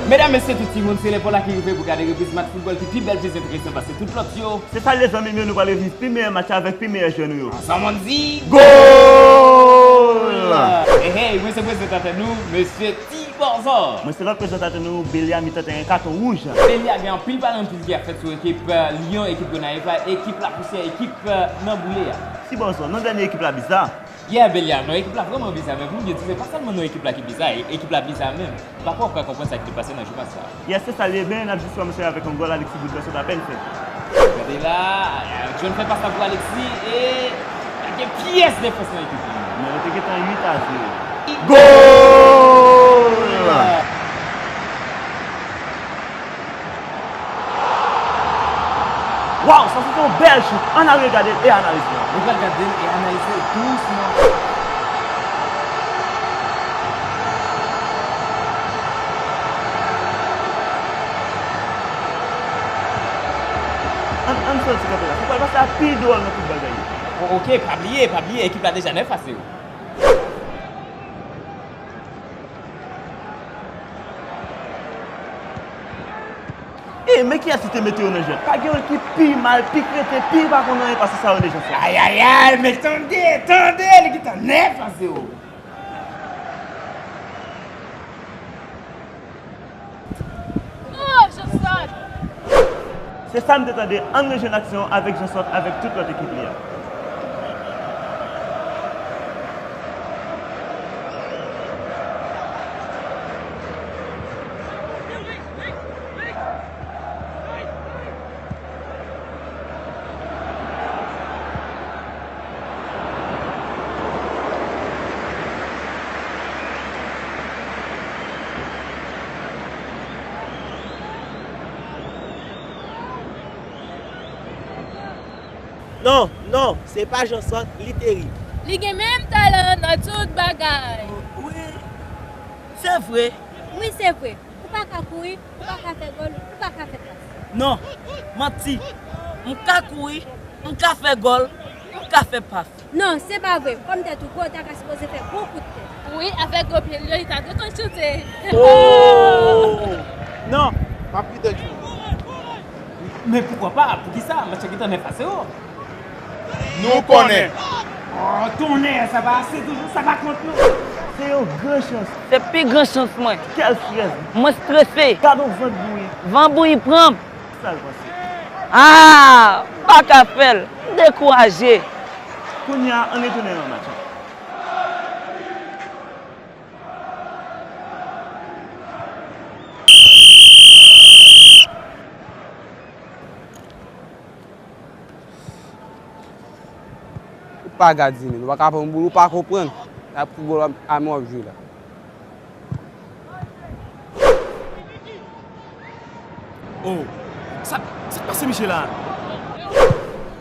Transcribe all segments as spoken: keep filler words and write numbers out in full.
Medam, mesye, tout timoun, se lè pa w la ki rive pou gade repriz match foutbòl ki pi bèl, pi enteresan pase tout lòt yo. Se sa, lezanmi m yo, nou pral reviv pi meyè match la avèk pi meyè jwè nou yo. Ansanm, ann di gòl! Hey, hey, mwen se prezantatè nou, mesye Ti Bòzò. Mwen se lòt prezantatè nou, Belia, mitan teren, katon wouj. Belia, gen anpil pale, anpil ki ap fèt sou ekip, eh, Lyon, ekip Gonayiv la, ekip Lapousyè, ekip, eh, nan boule a. Ti Bòzò, non dènye ekip la biza. Yeah, Belia, non, ekip la vrèman biza, men pou m byen di, se pa sèlman non ekip la ki biza, e-, ekip la biza menm. M pa kwè w pral konprann sa ki te pase nan jou match la. Yeah, se sa l ye, men n ap jis kòmanse avèk yon gòl Alexis Boudreau sot apèn fè. Gade la, John fè pas la pou Alexis, e pa gen pyès defans nan ekip li. Men yo te gentan uit a zewo. Gòl! Waw, sa se yon bèl chout! Ann al regade l e analize l. Nou pral gade l e analize l dousman. Ann, ann soti kanpe la. Sa pral pase a pi dwòl nan tout bagay yo. O-, oke, pa bliye, pa bliye, ekip la deja nèf a zewo. E, men kiyès ki te mete yo nan jwèt? Pa gen yon ki pi mal, pi kreten, pi pa konn anyen pase sa yo deja fè. Ayayay, men tande, tande, li gentan nèf a zewo. Oh, Jean-Sot! Se sa m te tande, ann rejwenn aksyon avèk Jean-Sot avèk tout lòt ekip li a. Non, non, se pa Jean-Sot, li terib. Li gen menm talan nan tout bagay. Wi, se vre. Wi, se vre. Ou pa ka kouri, ou pa ka fè gòl, ou pa ka fè pas. Non, manti. M ka kouri, m ka fè gòl, m ka fè pas. Non, se pa vre. Kòm tèt ou gwo, ou ta ka sipoze fè gwo kout tèt. Wi, avèk gwo pye l yo, li ta dwe konn choute. Oh! Non, m ap kite l jwe. Men poukwa pa? Poukisa? Match la gentan nèf a zewo. Nou konnen. Oh, tonnè, sa pa ase toujou, sa pa kont non. Se yon gran chans. Se pi gran chans mwen. Kèl strès. Mwen strese. Gad yon van bouyi. Van bouyi pran m. Sa l pase? Ah! M pa ka fè l. M dekouraje. Kounye a, ann retounen nan match la. Ou pa gadinen, ou pa ka pran boul, ou pa konprann. Nan foutbòl a men w ap jwe la. Oh, sa, sa k pase misye la?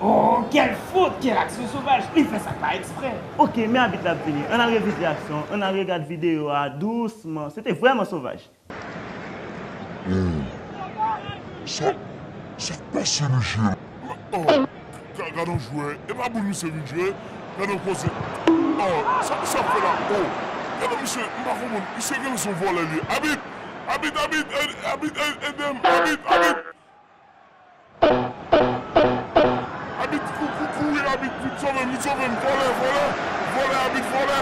Oh, quelle faute, quelle action sauvage! Li fè sa pa eksprè. Oke, men abit la ap vini. Ann al revize aksyon, ann al regad videyo a dousman. Se te vrèman sovaj. Oh, sa, sa k pase misye la? Oh, ga-, gade yon jwè. E pa boul misye vin jwe. Gade yon koze. Oh, sa misye ap fè la? Oh, gade misye, m pa konprann. Misye genlè se yon vòlè li ye. Abit! Abit, abit, ed-, abit, ed-, ede m. Abit, abit! Abit, kou-, kou-, kouri, abit, vin sove m, vin sove m, vòlè, vòlè, vòlè, abit, vòlè.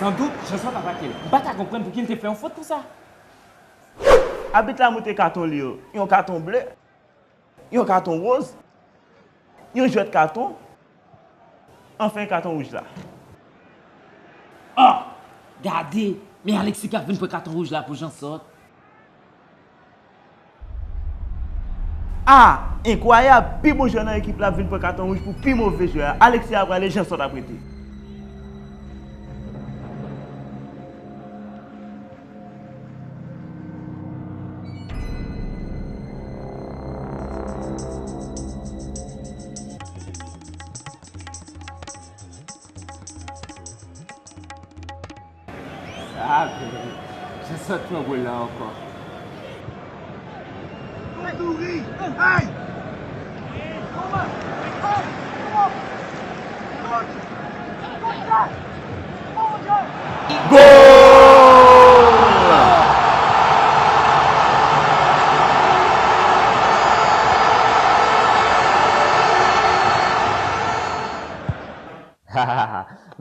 Sandout, Jean-Sot atake l. M pa ka konprann pouki l te fè yon fot konsa. Abit la montre katon li yo, yon katon ble. Yon katon woz, yon jwèt katon, anfen katon wouj la. Ah! Gade! Men Alexis k ap vin pran katon wouj la pou Jean-Sot. Ah! Enkwayab! Pi bon jwè nan ekip la ap vin pran katon wouj pou pi move jwè a. Alexis ap prale, Jean-Sot ap rete. Sa bèl. Jean-Sot pran gòl la ankò. Ay!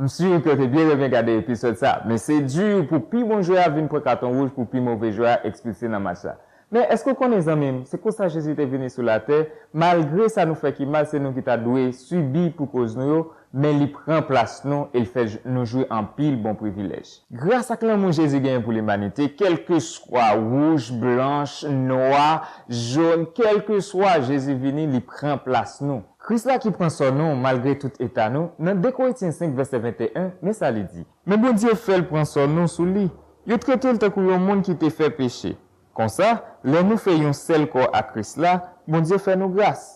M si ke w te byen renmen gade epizòd sa, men se di pou pi bon jwè a vin pran katon wouj pou pi move jwè a ekspilse nan match la. Men èske w konnen, zanmi m, se konsa Jezi te vini sou latè? Malgre sa nou fè ki mal, se nou ki ta dwe sibi pou koz nou yo, men li pran plas nou e l fè nou jwi anpil bon privilèj. Gras ak lanmou Jezi genyen pou limanite, kèlkeswa wouj, blanch, nwa, jòn, kèlkeswa, Jezi vini, li pran plas nou. Kris la ki pran sò nou malgre tout eta nou, nan de Korentyen senk vèsè venteyen, men sa li di: Men Bondye fè l pran sò nou sou li. Yo trete l tankou yon moun ki te fè peche. Konsa, lè nou fè yon sèl kò ak Kris la, Bondye fè nou gras.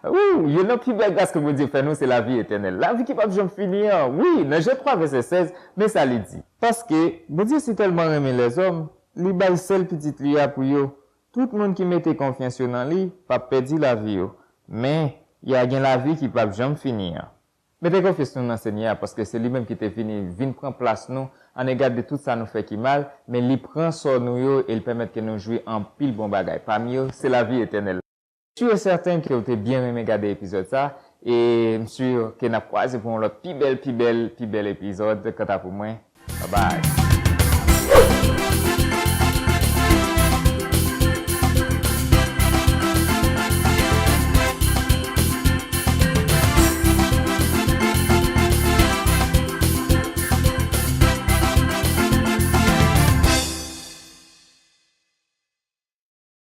Ou, youn nan pi bèl gras ke Bondye fè nou, se lavi etènèl. Lavi ki p ap janm fini an. Wi, nan Jan twa vèsè sèz, men sa li di: Paske Bondye sitèlman renmen lèzòm, li bay sèl Pitit li a pou yo. Tout moun ki mete konfyans yo nan li p ap pèdi lavi yo, men y a gen lavi ki p ap janm fini an. Mete konfyans nou nan Senyè a, paske se li menm ki te vini, vin pran plas nou, an ega de tout sa nou fè ki mal, men li pran sò nou yo e l pèmèt ke nou jwi anpil bon bagay. Pami yo, se lavi etènèl. Si e sèten ke w te byen renmen gade epizòd sa, e m si ke n ap kwaze pou yon lòt pi bèl, pi bèl, pi bèl epizòd. Kanta pou mwen, babay.